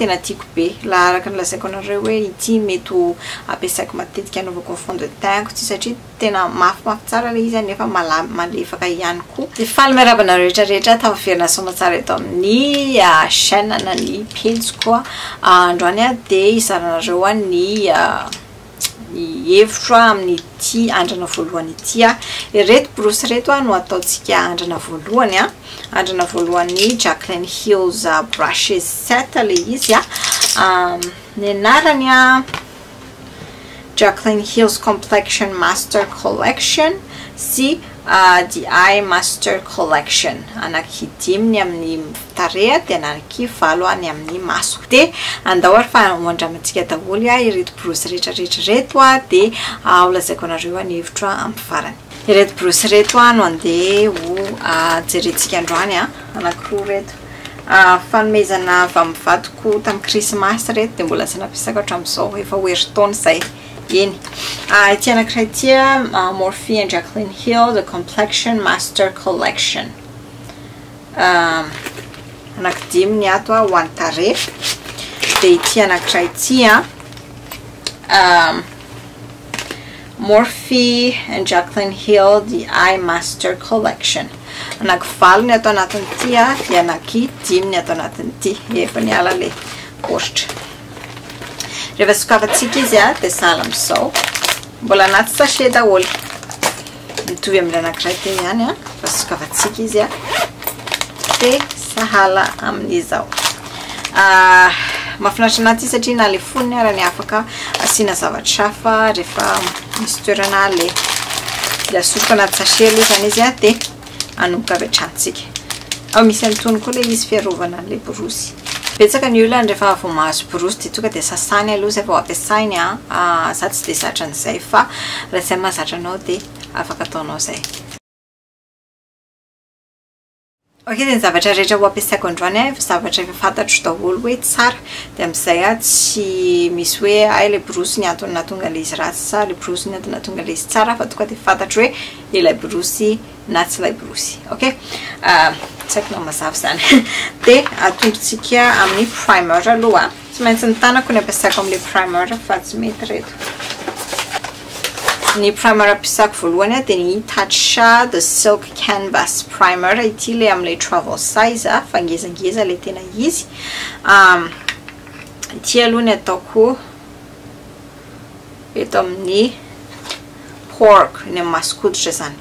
tena tiako be. La araka ny lazaiko anareo hoe ity mety ho ampiasaiko matetika anaovako ny fond de teint-ko ity satria tena mafimafy tsara ilay izy nefa malefaka ihany koa. Dia faly miarahaba anareo rehetra rehetra tafaverina soamatsara eto amin'ny chaîne na ny pejiko. Androany aho dia hizara anareo ny ny hevitro amin'ity andrana voalohany ity. Ireto borosy ireto no ataontsika andrana voalohany. Andrana voalohany Jaclyn Hills brushes set ilay izy. Ny anarany Jaclyn Hills Complexion Master Collection sy The Eye Master Collection. Anaky dimy ny amin'ny tarehy dia anaky valo ny amin'ny maso. Dia andao ary fa ho andramantsika daholo ireto borosy rehetra rehetra ireto dia ho lazaiko anareo ny hevitro amin'ny farany. Ireto borosy ireto no andeha ho jerentsika androany, anankiroa ireto. Fanomezana avy amin'ny vadiko tamin'ny krismasy ireto dia mbola tsy nampiasaiko hatramin'izao, efa ho herintaona izay. Eny. Ity anankiray ity Morphe and Jaclyn Hill The Complexion Master Collection. Anaky dimy ny ato ho an'ny tarehy. Dia ity anankiray ity Morphe and Jaclyn Hill The Eye Master Collection. Anaky valo ny ato anatin'ity dia anaky dimy ny ato anatin'ity. Efa niala ilay baoritra. Rehefa sokafantsika izy dia sahala amin'izao. Mbola anaty sachet daholo. Mitovy amin'ny anankiray teo ihany fa sokafantsika izy dia sahala amin'izao. Mahafinaritra anaty izy satria na ilay fonony ara ny afaka asiana zavatra hafa rehefa misy toerana aleha. Dia asoriko anaty sachet aloha izany izy dia hanomboka avy hatrany tsika. Ao misy an'itony koa ilay izy fiarovana an'ilay borosy. Betsaka ny olona rehefa vao mahazo borosy dia tonga dia sasany aloha izay vao ampiasainy an. Za tsy dia zatra an'izay fa raha izay mahazatra anao dia afaka ataonao izay. Ok, dia ny zavatra rehetra ho ampiasaiko androany an, efa zavatra efa fantatro daholo hoe tsara. Dia amin'izay aho tsy misy hoe hay ilay borosy ny antony nahatonga an'ilay izy ratsy sa ilay borosy ny antony nahatonga an'ilay izy tsara fa tonga dia fantatro hoe ilay borosy na tsy ilay borosy. Ok, tsy haiko na mazava izany. Dia atombontsika amin'ny primer aloha. Tsy maintsy ny tanako no ampiasaiko amin'ilay primer fa tsy mety ireto. Ny primer ampiasaiko voalohany dia ny Tatcha The Silk Canvas Primer. Ity ilay amin'ilay travel size fa ngezangeza ilay tena izy. Ity aloha ny ataoko eto amin'ny pork, ny amin'ny mason-koditra izany.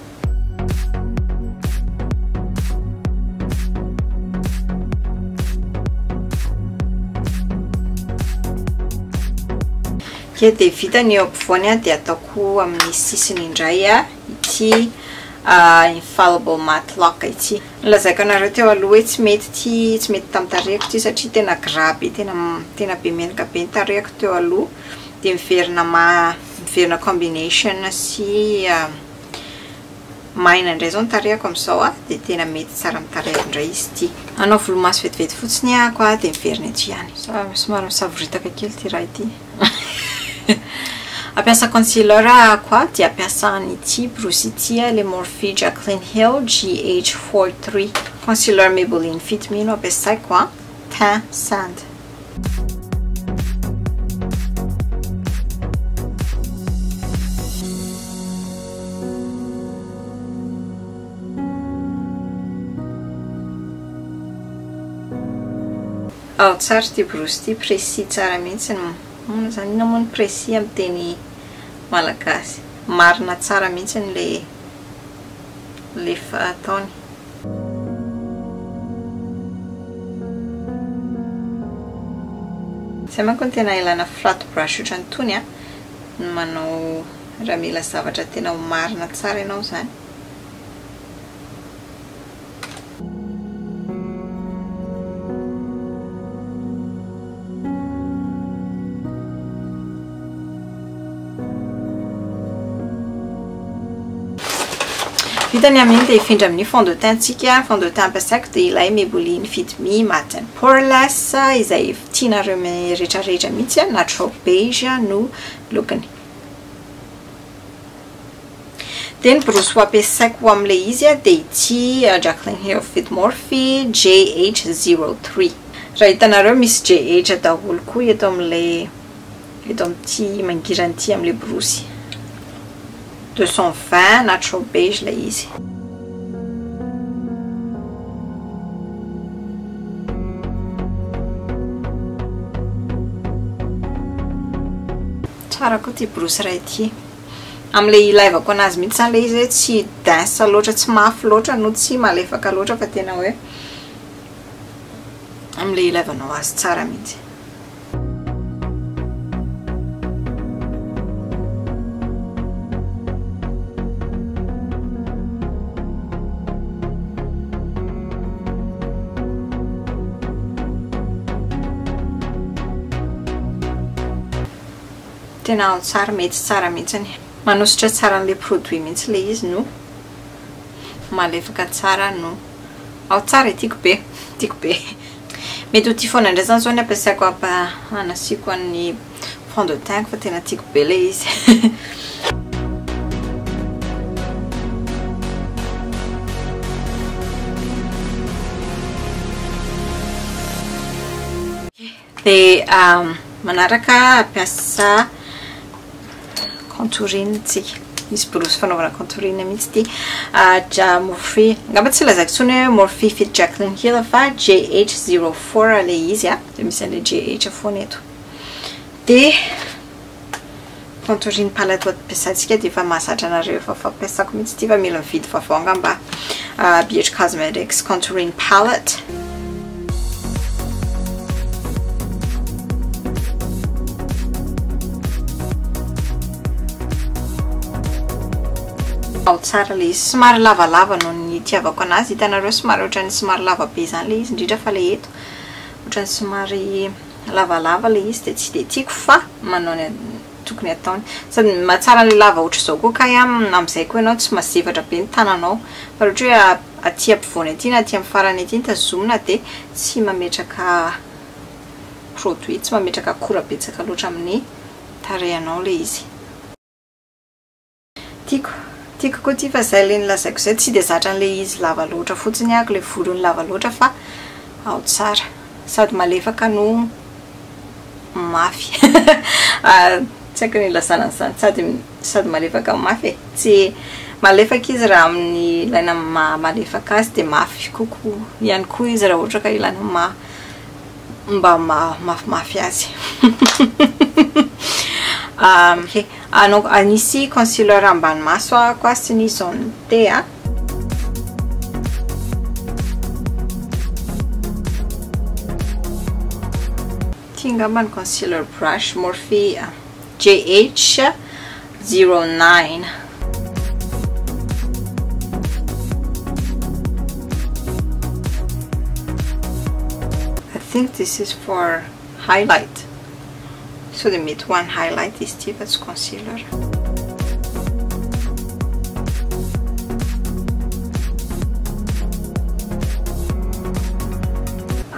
Ok, dia vita ny eo ampovoany dia ataoko amin'ny sisiny indray ity Infallible Matte Lock ity. Nolazaiko anareo teo aloha hoe tsy mety ity, tsy mety tamin'ny tarehiko ity satria tena gras be, tena tena be menaka be ny tarehiko teo aloha. Dia miverina ma miverina combination sy maina indray izao ny tarehiko amin'izao a, dia tena mety tsara amin'ny tarehiko indray izy ity. Hanao volomaso vetivety fotsiny ahako a, dia miverina eto ihany. Somary misavoritaka kely ity raha ity. Hampiasa concealer ahako a, dia hampiasa an'ity borosy ity a, ilay Morphe Jaclyn Hill GH43. Concealer Maybelline Fit Me no ampiasaiko a, teint sand. Ao tsara ity borosy ity, précis tsara mihitsy ny inona izany, inona moa ny précis amin'ny teny malagasy? Marina tsara mihitsy ilay ilay ataony. Izay manko no tena ilana flat brush ohatran'itony an, ny manao raha mila zavatra tena ho marina tsara ianao izany. Vita ny amin'iny dia hifindra amin'ny fond de teint tsika. Fond de teint ampiasaiko dia ilay Maybelline Fit Me Matte and Poreless izay tianareo rehetrarehetra mihitsy, natural beige no lokony. Dia ny borosy ho ampiasaiko ho amin'ilay izy dia ity Jaclyn Hill Fit Morphe JH03. Raha hitanareo misy JH daholo koa eto amin'ilay eto amin'ity mangirana ity amin'ilay borosy. 220 natural beige ilay izy. Tsara koa ity borosy iray ity. Amin'ilay ilaivako anazy mihitsy izany ilay izy hoe tsy dense loatra, tsy mafy loatra no tsy malefaka loatra fa tena hoe amin'ilay ilaivanao azy tsara mihitsy. Tena ao tsara, mety tsara mihitsiny. Manosotra tsara an'ilay produit mihitsy ilay izy no malefaka tsara no ao tsara e, tiako be, tiako be. Mety ho ity foana indray izany izao ny ampiasaiko hanasiako an'ny fond de teint fa tena tiako be ilay izy. Dia manaraka hampiasa contouring tsika. Misy borosy fanaovana contouring mihitsy ity. Ja Morphe, angamba tsy lazaiko intsony hoe Morphe Fit Jaclyn Hill fa JH04 ilay izy a. Dia misy an'ilay JH foana eto. Dia contouring palette ampiasaintsika dia efa mahazatra anareo efa fampiasako mihitsy ity fa mila mividy vaovao angamba. BH Cosmetics contouring palette. Ao tsara ilay izy, somary lavalava noho ny itiavako anazy, hitanareo somary ohatran'ny somary lava be izany ilay izy, indrindra fa ilay eto ohatran'ny somary lavalava ilay izy dia tsy dia tiako fa manao ny tokony ataony. Sady mahatsara an'ilay lava ohatr'izao koa kay amin'izay koa ianao tsy mazevatra be ny tananao. Fa raha ohatra hoe aty ampovoany aty na aty amin'ny farany aty no tazomina dia tsy mametraka produit, tsy mametraka akora betsaka loatra amin'ny tarehinao ilay izy. Tiako, tiako koa ity fa izay ilay nolazaiko izay, tsy dia zatra an'ilay izy lava loatra fotsiny aho, ilay volony lava loatra fa ao tsara. Sady malefaka no mafy. Tsy haiko ny ilazana an'izany, sady sady malefaka no mafy e. Tsy malefaka izy raha amin'ny ilaina maha malefaka azy dia mafy kokoa ihany koa izy raha ohatra ka ilaina maha mba maha mafimafy azy. Ok, anao anisy concealer ambany maso ahako a sy ny zone T a. Ity angamba ny concealer brush Morphe JH 09. I think this is for highlight. Sao dia mety ho an'ny highlight izy ity fa tsy concealer.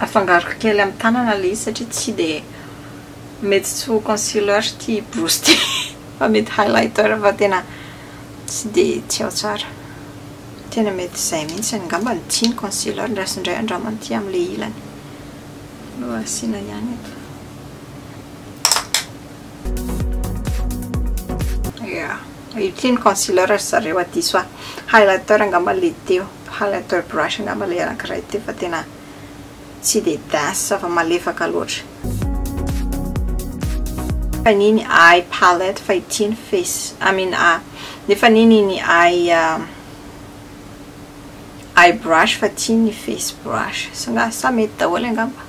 Afangaroko kely amin'ny tanana ilay izy satria tsy dia mety tsy ho concealer ity borosy ity fa mety highlighter fa tena tsy dia tsy ao tsara. Tena mety izay mihitsy angamba no ity ny concealer, ndraso indray andramana ity amin'ilay ilany. Aleo asiana ihany eto. Yeah, ity ny concealer ry zareo a, diso aho. Highlighter angamba ilay teo, highlighter brush angamba ilay anankiray teo fa tena tsy dia dense fa malefaka loatra. Nefa iny eye palette fa ity ny face, I mean nefa iny ny eye eye brush fa ity ny face brush. Sa mety daholo angamba?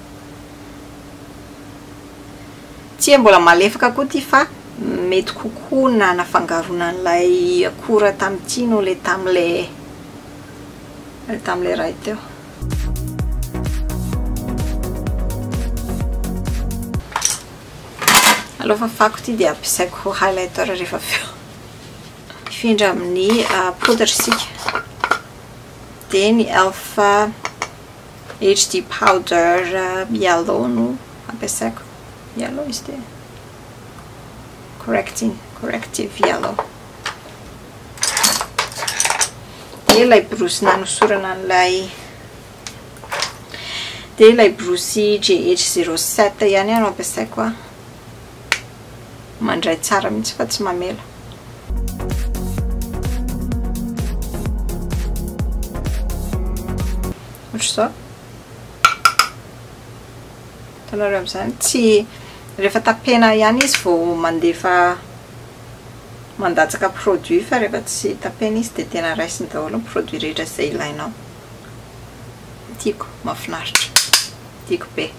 Tsia mbola malefaka koa ity fa mety kokoa na nafangaroana an'ilay akora tamin'ity noho ilay tamin'ilay tamin'ilay iray teo. Aleo fafako ity dia ampiasaiko ho highlighter rehefa avy eo. Hifindra amin'ny poudre isika. Dia ny Elf HD powder yellow no ampiasaiko. Yellow izy ity. Correcting, corrective yellow. Dia ilay borosy nanosorana an'ilay Dia ilay borosy GH07 ihany no ampiasaiko a. Mandray tsara mihitsy fa tsy mamela. Ohatr'izao. Hitanareo amin'izany tsy rehefa tapena ihany izy vao mandefa mandatsaka produit fa rehefa tsy tapena izy dia tena raisiny daholo ny produit rehetra izay ilainao. Tiako, mahafinaritra. Tiako be.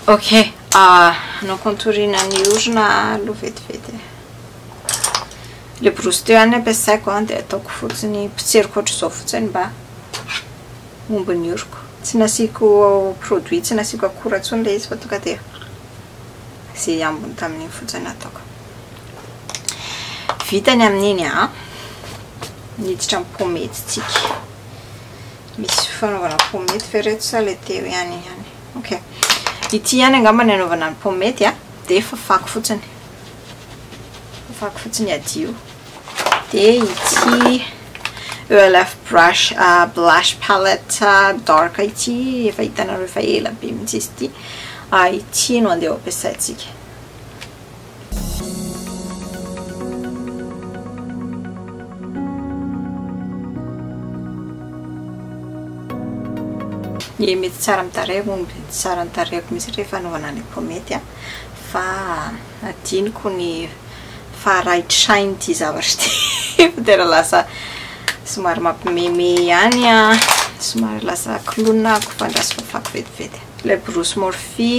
Ok, hanao contouring ny orona aloha vetivety e. Le borosy teo ihany ampiasaiko an, dia ataoko fotsiny, potseriko ohatr'izao fotsiny mba homby ny oroko. Tsy nasiako produit, tsy nasiako akora intsony ilay izy fa tonga dia izay ambiny tamin'iny fotsiny no ataoko. Vita ny amin'iny an, miditra amin'ny pomety tsika. Misy fanaovana pomety ve reto sa ilay teo ihany ihany? Ok. Ity ihany angamba ny anaovana ny pomety an, dia fafako fotsiny. Fafako fotsiny hadio. Dia ity ELF brush blush palette dark ity, efa hitanareo efa ela be mihitsy izy ity. Ity no andeha ho ampiasaintsika. Ie, mety tsara amin'ny tarehiko, mety tsara ny tarehiko mihitsy rehefa anaovana ny pomety a, fa adinoko ny faharaitrain'ity zavatra ity fa tena lasa somary mampimeme ihany a, somary lasa clown ako fa andraso fafako vetivety. Ilay borosy Morphe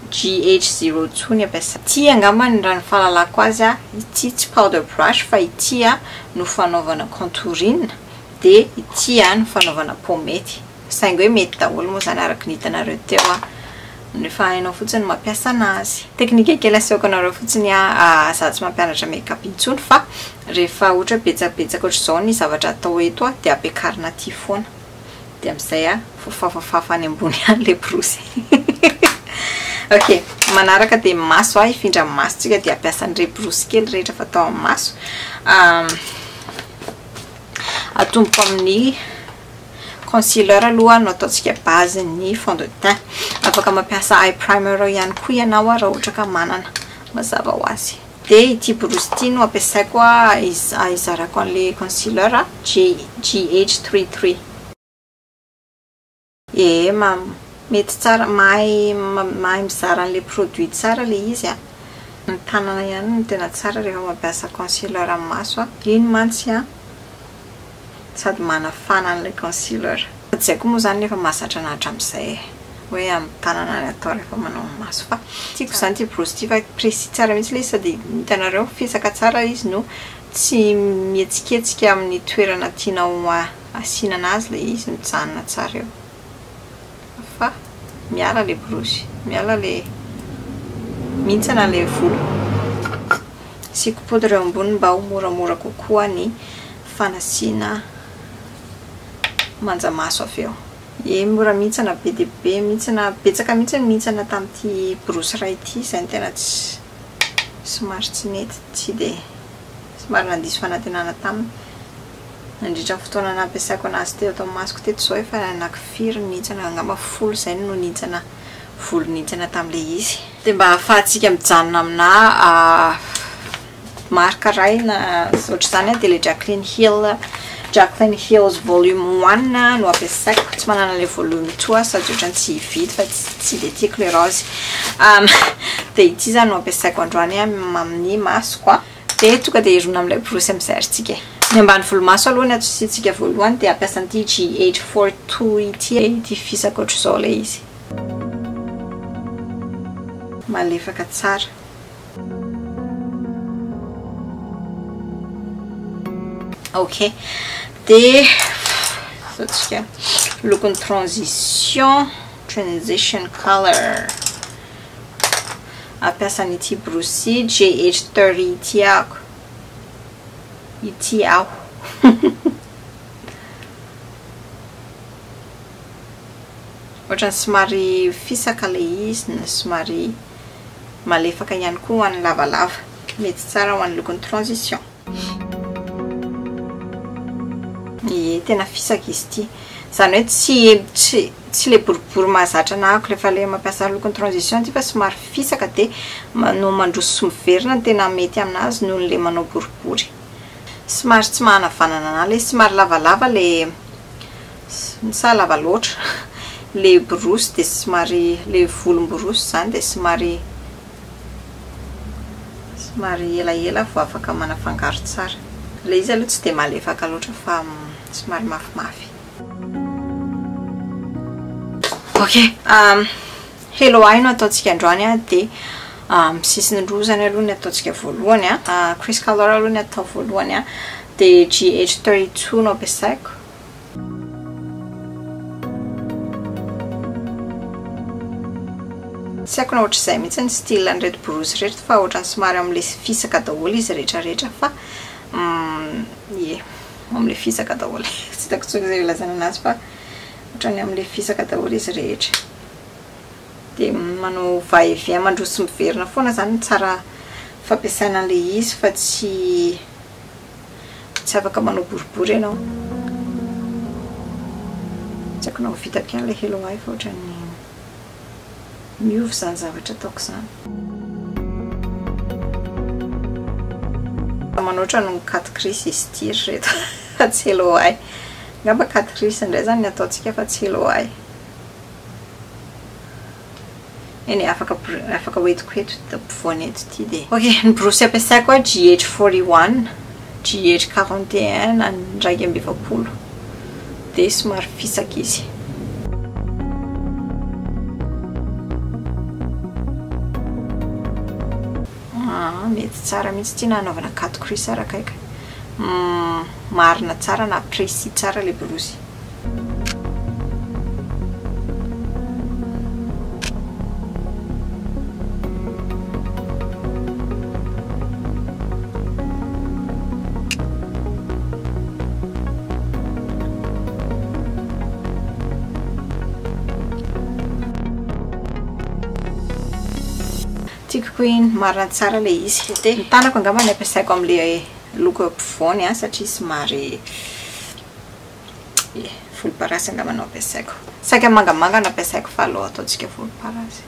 GH02 ny ampiasaiko. Ity angamba ny raha ny fahalalako azy a, ity tsy powder brush fa ity a no fanaovana contouring dia ity a no fanaovana pomety. Saingy hoe mety daholo moa izany araka ny hitanareo teo a, rehefa hainao fotsiny ny mampiasa anazy. Teknika kely asehoko anareo fotsiny a, za tsy mampianatra make up intsony fa rehefa ohatra hoe betsabetsaka ohatr'izao ny zavatra atao eto a dia ampiakarina aty foana. Dia amin'izay a, voafafafafa any ambony any ilay borosy. Ok, manaraka dia maso a, hifindra amin'ny maso tsika dia hampiasa an'irey borosy kely rehetra fatao amin'ny maso. Atomboko amin'ny concealer aloha no ataontsika base ny fond de teint. Afaka mampiasa eye primer ihany koa ianao raha ohatra ka manana, mazava ho azy. Dia ity borosy ity no ampiasaiko hizarako an'ilay concealer GH33. Ee, mety tsara, mahay mahay mizara an'ilay produit tsara ilay izy a. Ny tanana ihany no tena tsara rehefa mampiasa concealer amin'ny maso a. Iny mantsy a, sady manafana an'ilay concealer. Tsy haiko moa izany nefa mahazatra anà hatramin'izay e. Hoe amin'ny tanana ny atao rehefa manao amin'ny maso fa tiako izany ity borosy ity fa précis tsara mihitsy ilay izy sady hitanareo fisaka tsara izy no tsy mihetsiketsika amin'ny toerana tianao asiana anazy ilay izy mijanona tsara eo fa miala ilay borosy miala ilay mihintsana ilay volo. Asiako poudre eo amboniny mba ho moramora kokoa ny fanasiana manjamaso avy eo. Ie, mora mihintsana be dia be mihintsana, betsaka mihitsy ny mihintsana tamin'ity borosy iray ity, izay no tena tsy somary tsy nety, tsy dia somary nandiso fanantenana taminy. Nandritra ny fotoana nampiasaiko anazy teto amin'ny masoko teto izao efa anaky firy ny nihintsana, angamba 10 izay no nihintsana, volo nihintsana tamin'ilay izy. Dia mba ahafahantsika mijanona amina marque iray na ohatr'izany dia ilay Jaclyn Hill, Jaclyn Hill's volume 1 no ampiasaiko. Tsy manana ilay volume 2 aho sady ohatrany tsy hividy fa tsy dia tiako ilay raozy. Dia ity izany no ampiasaiko androany amin'ny masoko a. Dia tonga dia hirona amin'ilay borosy amin'izay ary tsika e. Ny ambany volomaso aloha ny atositsika voalohany dia ampiasa an'ity GH42 ity, ity fisaka ohatr'izao ilay izy. Malefaka tsara. Ok, dia ataontsika lokon'ny transition, transition color. Hampiasa an'ity borosy GH30 ity ako. Ity aho. Ohatran'ny somary fisaka ilay izy na somary malefaka ihany koa ho an'ny lavalava. Mety tsara ho an'ny lokon'ny transition. Ie, tena fisaka izy ity. Izany hoe tsy tsy tsy ilay boribory mahazatra anahako rehefa ilay mampiasa lokon'ny transition ity fa somary fisaka dia no mandroso sy miverina no tena mety aminazy noho ilay manao boribory. Somary tsy mahanavanana anahy ilay izy, somary lavalava ilay sa lava loatra ilay borosy dia somary ilay volom-borosy izany dia somary somary elaela vao afaka manafangaro tsara. Ilay izy aloha tsy dia malefaka loatra fa somary mafimafy. Ok, hello ahy no ataontsika androany a, dia sisiny roa izany aloha ny ataontsika voalohany a, crease color aloha ny atao voalohany a, dia GH32 no ampiasaiko. Tsy haiko na ohatr'izay mihitsy ny style an'ireto borosy ireto fa ohatran'ny somary amin'ilay fisaka daholo izy rehetrarehetra fa ie, amin'ilay fisaka daholo. Tsy hitako intsony izay ilazana anazy fa ohatran'ny amin'ilay fisaka daholo izy rehetra. Dia manao va et vient mandroso sy miverina foana izany no tsara fampiasaina an'ilay izy fa tsy Tsy afaka manao boribory ianao. Tsy haiko na ho vitako ihany ilay hello ahy fa ohatran'ny miova izany zavatra ataoko izany. Manoatra noho ny cut crease izy ity ry reto fa tsy hello ahy. Angamba cut crease indray izany ny ataontsika fa tsy hello ahy. Eny e, afaka afaka hoentiko eto ampovoany eto ity dia. Ok, ny borosy ampiasaiko a GH41, GH41 na 41 dia somary fisaka izy. Ah, mety tsara mihitsy ity na hanaovana cut crease arakaika. Marina tsara na précis tsara ilay borosy. Tiako koa iny, marina tsara ilay izy. Dia ny tanako angamba no ampiasaiko amin'ilay loko eo ampovoany satria somary Ie, volomparasy angamba no ampiasaiko. Saika mangamanga no ampiasaiko fa aleo ataontsika volomparasy.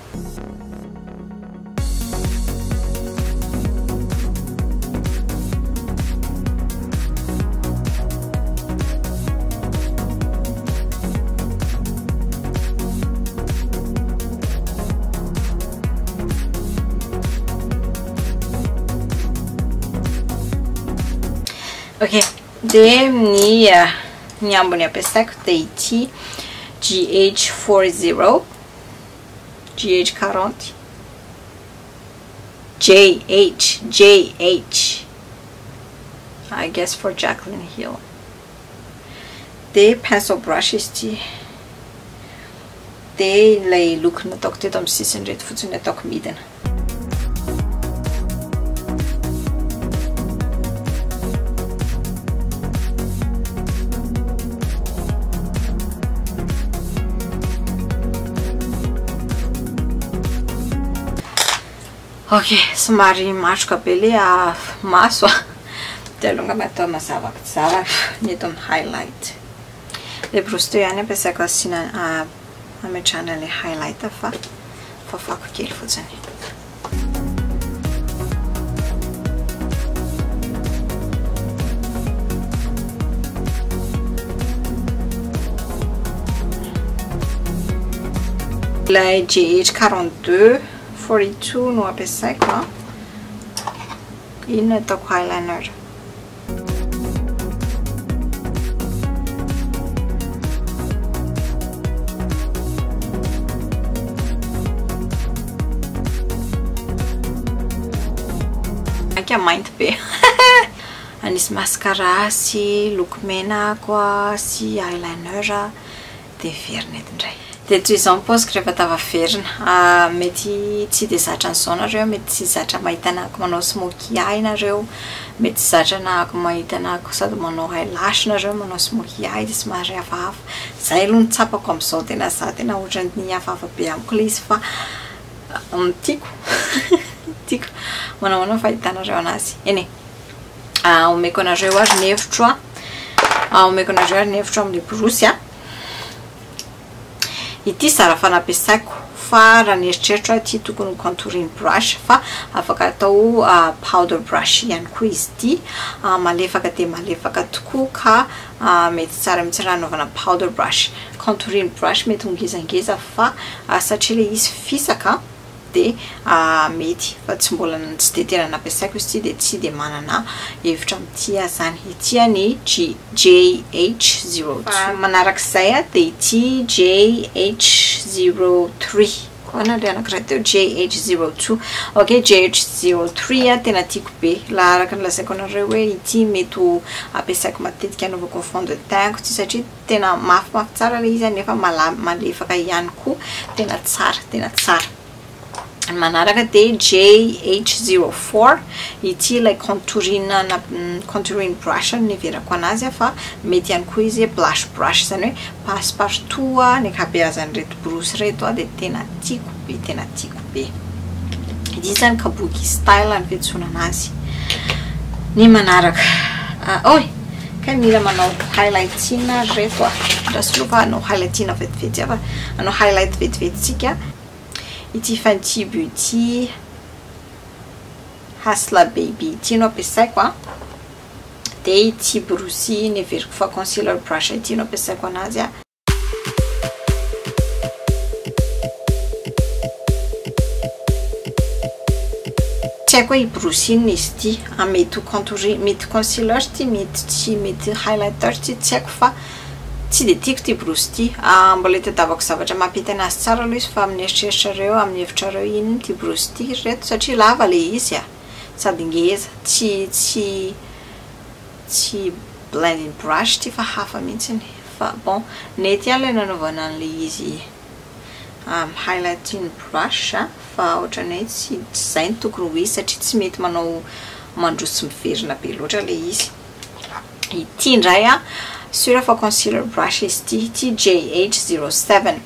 Ok, Dia ny ny ambiny ampiasaiko dia ity GH40 GH40 JH JH I guess for Jaclyn Hill dia pencil brush izy ity dia ilay loko nataoko teto amin'ny sisiny ireto fotsiny ataoko midina. Ok, somary matroka be le maso a. Dia aleo angamba atao mazava tsara ny eto amin'ny highlight. Le borosy teo ihany ampiasaiko asiana hametrahana ilay highlight fa fafako kely fotsiny. Ilay GH 42 42 no ampiasaiko a. Iny no ataoko eyeliner. Mainka mainty be. Anisy mascara sy lokomena koa sy eyeliner dia miverina eto indray. Dia toy izao ny paoziko rehefa tafaverina. Mety tsy dia zatra an'izao nareo, mety tsy zatra mahita anahako manao smoky eye nareo, mety tsy zatra anahako mahita anahako sady manao eyelash nareo manao smoky eye dia somary hafahafa. Zay aloha no tsapako amin'izao, tena za tena ohatran'ny hafahafa be amiko ilay izy fa tiako, tiako. Manao ahoana ny fahitanareo anazy? Eny e, omeko anareo ary ny hevitro an, omeko anareo ary ny hevitro amin'ilay borosy an. Ity zara fa nampiasaiko fa raha ny eritreritro aho ity tokony ho contouring brush fa afaka atao powder brush ihany koa izy ity. Malefaka dia malefaka tokoa ka mety tsara mihitsy raha anaovana powder brush. Contouring brush mety ho ngezangeza fa satria ilay izy fisaka dia mety fa tsy mbola tsy dia tena nampiasaiko izy ity dia tsy dia manana hevitra amin'ity aho izany. Ity ny JH02. Manarak'izay dia ity JH03. Ahoana ilay anankiray teo? JH02. Ok, JH03 tena tiako be. Raha araka ny lazaiko anareo hoe ity mety ho ampiasaiko matetika anaovako fond de teint-ko ity satria tena mafimafy tsara ilay izy nefa malefaka ihany koa, tena tsara, tena tsara. Ny manaraka dia JH04, ity ilay contouring na contouring brush no niheverako anazy fa mety ihany koa izy blush brush, izany hoe passe partout ny ankabeazan'ireto borosy ireto dia tena tiako be, tena tiako be. Ity izany kabuki style ny fiantsoana anazy. Ny manaraka, oi, kay mila manao highlighting ary reto a, andraso aloha fa hanao highlighting vetivety fa hanao highlight vetivety tsika. Ity Fenty Beauty Hustler Baby ity no ampiasaiko a. Dia ity borosy neveriko fa concealer brush ity no ampiasaiko anazy a. Tsy haiko hoe hiborosy inona izy ity, mety ho contouring, mety concealer ity, mety tsy, mety highlighter ity, tsy haiko fa tsy dia tiako ity borosy ity. Mbola itadiavako zavatra mampety anazy tsara aloha izy fa amin'ny eritreritrareo, amin'ny hevitrareo inona ity borosy ity ry reto satria lava ilay izy a, sady ngeza, tsy tsy tsy blending brush ity fa hafa mihitsiny fa bon nety ihany ilay nanaovana an'ilay izy highlighting brush fa ohatran'ny hoe tsy tsy izay no tokony ho izy satria tsy mety manao mandroso miverina be loatra ilay izy. Ity indray a, sûr fa concealer brush izy ity, ity JH07.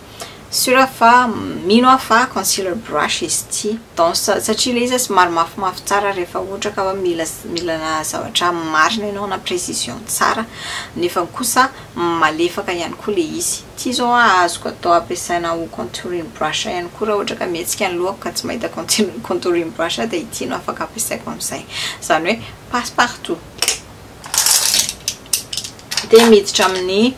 Sûr fa mino aho fa concealer brush izy ity. Donc satria ilay izy somary mafimafy tsara rehefa ohatra ka hoe mila mila zavatra marina ianao na précision tsara nefa kosa malefaka ihany koa ilay izy. Ity izao azoko atao ampiasaina ho contouring brush ihany koa raha ohatra ka mihetsika ny lohako ka tsy mahita contouring brush dia ity no afaka ampiasaiko amin'izay. Izany hoe passe partout. Dia miditra amin'ny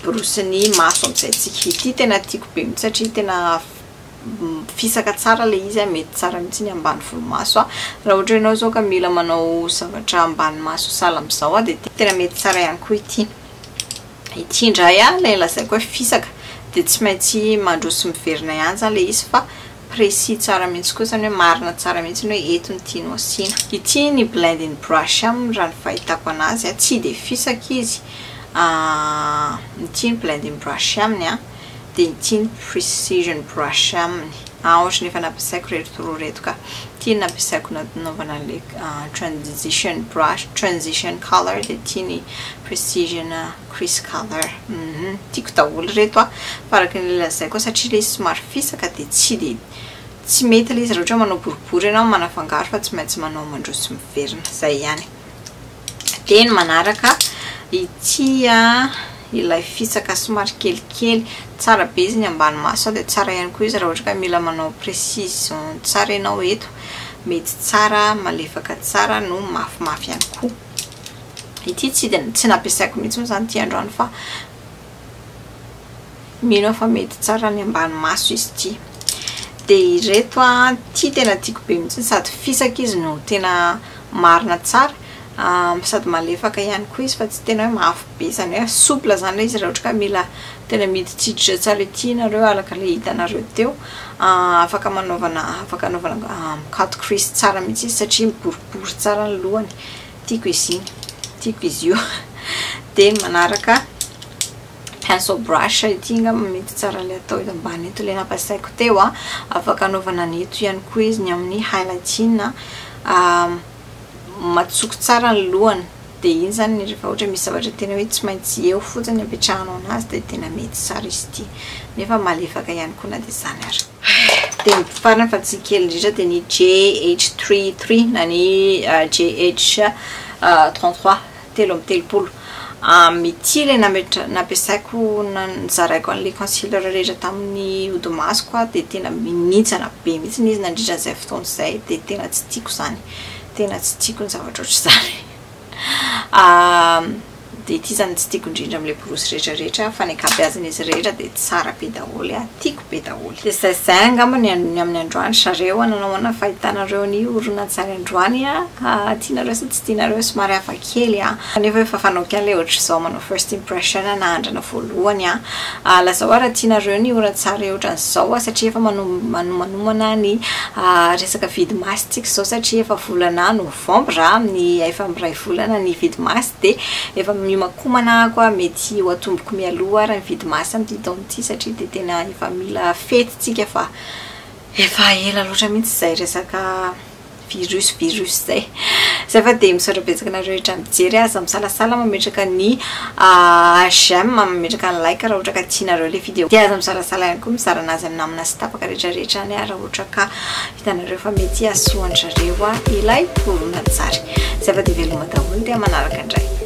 borosin'ny maso amin'izay tsika. Ity tena tiako be mihitsy satria tena fisaka tsara ilay izy, mety tsara mihitsy ny ambany volomaso. Raha ohatra ianao izao ka mila manao zavatra ambany maso sahala amin'izao dia tena mety tsara ihany koa ity. Ity indray ilay lazaiko hoe fisaka dia tsy maintsy mandroso miverina ihany izany ilay izy fa précis tsara mihitsy koa izany hoe marina tsara mihitsy ny hoe eto no tianao asiana. Ity ny blending brush aminy raha ny fahitako anazy, tsy dia fisaka izy. Ity ny blending brush aminy dia ity ny precision brush aminy. Ohatran'ny efa nampiasaiko ireto roa ireto ka. Ity no nampiasaiko nanaovana an'ilay transition brush, transition color dia ity ny precision crease color. Tiako daholo ireto fa araka ny lazaiko satria ilay izy somary fisaka dia tsy dia tsy mety ilay izy raha ohatra hoe manao boribory ianao manafangaro fa tsy maintsy manao mandroso miverina izay ihany. Dia ny manaraka ity ilay fisaka somary kelikely, tsara be izy ny ambany maso dia tsara ihany koa izy raha ohatra ka mila manao précision tsara ianao eto, mety tsara, malefaka tsara no mafimafy ihany koa. Ity tsy dia tsy nampiasaiko mihitsy moa izany ity androany fa mino aho fa mety tsara ny ambany maso izy ity. Dia ireto ity tena tiako be mihitsy sady fisaka izy no tena marina tsara, sady malefaka ihany koa izy fa tsy tena hoe mafy be, izany hoe souple izany ilay izy raha ohatra ka mila tena miditsiditra tsara ity nareo araka ilay hitanareo teo, afaka manaovana afaka anaovana cut crease tsara mihitsy izy satria miboribory tsara ny lohany. Tiako izy iny, tiako izy io. Dia ny manaraka pencil brush ity angamba mety tsara le atao eto ambany eto, le nampiasaiko teo a, afaka anaovana ny eto ihany koa izy, ny amin'ny highlighting. Matsoko tsara ny lohany, de iny zany rehefa ohatra misy zavatra tena hoe tsy maintsy eo fotsiny apetrahanao anazy, de tena mety tsara izy ity, nefa malefaka ihany koa na de zany ary. De farany fa tsy kely indrindra de ny JH33 na ny JH 33, 33. Ity le nametra nampiasaiko nizaraiko an'le concealer rehetra tamin'ny hodimasoko a, de tena mihintsana be mihitsy izy nandritra an'izay fotoana izay, de tena tsy tiako zany, tena tsy tiako ny zavatra ohatr'izany. De ity zany tsy tiako indrindra amin'le borosy rehetrarehetra, fa ny ankabeazan'izy rehetra de tsara be daholo a, tiako be daholo. De zay zay angamba ny amin'ny androany zareo a. Nanao ahoana fahitanareo ny horonantsary androany a? Tianareo sa tsy tianareo? Somary hafa kely a, nefa efa fanaoko ihany le ohatr'izao manao first impression na andrana voalohany a. Lazao raha tianareo ny horonantsary ohatran'izao a, satria efa manomanomana ny resaka vidy-masy tsika izao, satria efa volana novembre, amin'ny efa miray volana ny vidy-masy, de efa miomakomana ako a, mety ho atomboko mialoha ary ny vidy-masy amin'ity taona ity, satria de tena efa mila fety tsika, fa efa ela loatra mihitsy izay resaka virus zay. Zay fa de misaotra betsaka anareo rehetra mijery. Aza misalasala mametraka ny j'aime, mametraka ny like raha ohatra ka tianareo le vidéo, de aza misalasala ihany koa mizara anazy amin'ny namana sy tapaka rehetrarehetra any raha ohatra ka hitanareo fa mety hahasoa an-drareo a ilay horonantsary. Zay fa de veloma daholo, de manaraka indray.